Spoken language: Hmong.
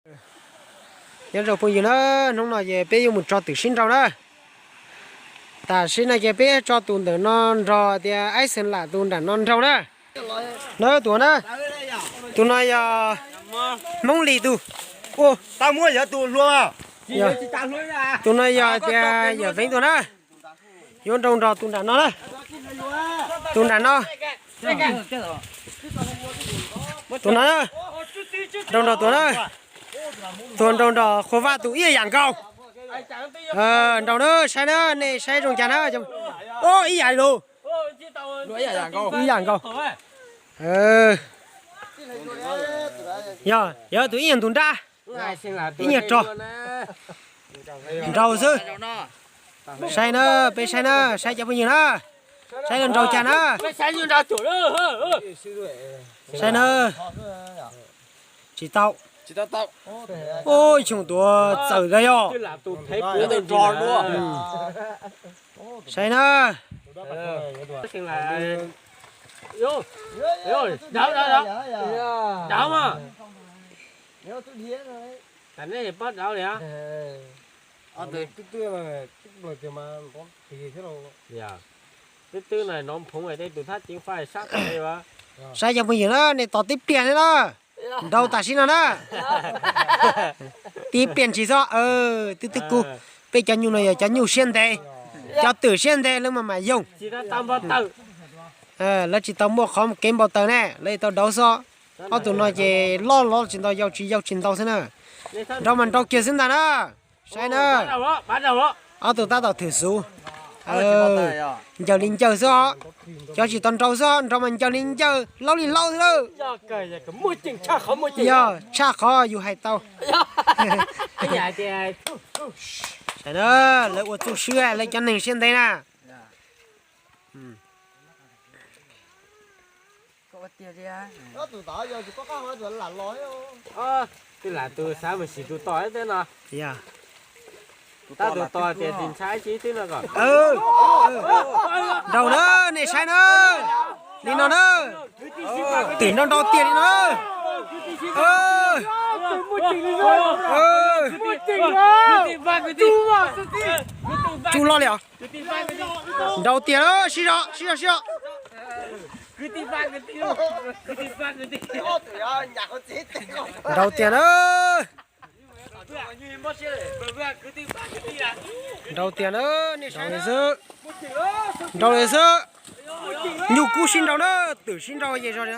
Nyob zoo phooj ywg na, hnub no ces peb yuav mus tso twm sib nraus na. Tam sim no ces peb tso tus ntawm no nrog tias aib xeev lam tus nram no nraus na. Na tus na, tus no yog Hmoob Lis tus. Tus no yog tias yawm Feev tus na. Yuav nraus nrog tus nram no na. Tus nram no. Tus no na. Nraus nrog tus na. Tus nraus nrog Qhua Vaj tus ib yam nkaus. Nraus na, saib na, nej saib zoo cas na. Ib yam li lus. Ib yam nkaus. Yog, yog tus ib nyuag ntus nrab, ib nyuag rog. Nraus xwb. Saib na, peb saib na, saib cov phooj ywg na. Saib los nraus cas na. Saib na. Tsis tau. Ub, xyoo tuav txawm kawg yog. Saib na. Twb twb no nov phoov tej tus thab ceev faj sab. Saib cov phooj ywg na, nej tos tib pliag li na. Nraus tam sim no na. Tib pliag ntsis xwb, twb twb kub. Peb cov nyuj no yog cov nyuj siab ntev, cov twm siab ntev lawv mas mam yoog. Lawv tsis tau muaj qhov kev npau taws ne, lawv tau dauv xwb. Ob tug no ces loj los tsis ntau, yau tsis yau tsis ntau xwb na. Nraus mas nraus kiag xwb ntag na. Saib na. Ob tug tab tom thwm xuv. Ncaws li ncaws xwb os. Cov tsis tau nraus xwb os, nraus mas ncaws li ncaws, laub li laub xwb lawm. Yog tshaj qhov yus hais tau. Saib na, lawv ua txuj swb lawv cov neeg siab ntev na. Twb lam tus xav mus sim tus tos ib teb no. Tab tus tos tias tsis ntshai ib teb no kom. Nraus na, nej saib na. Li no na. Twm nraus nraus tiag li no. Tsuj loj li os. Nraus tiag na, sib zog sib zog sib zog. Nraus tiag na. Nraus tiag na, nej saib xwb. Nraus li xwb. Nyuj kub sib nraus na, twm sib nraus ces zog li.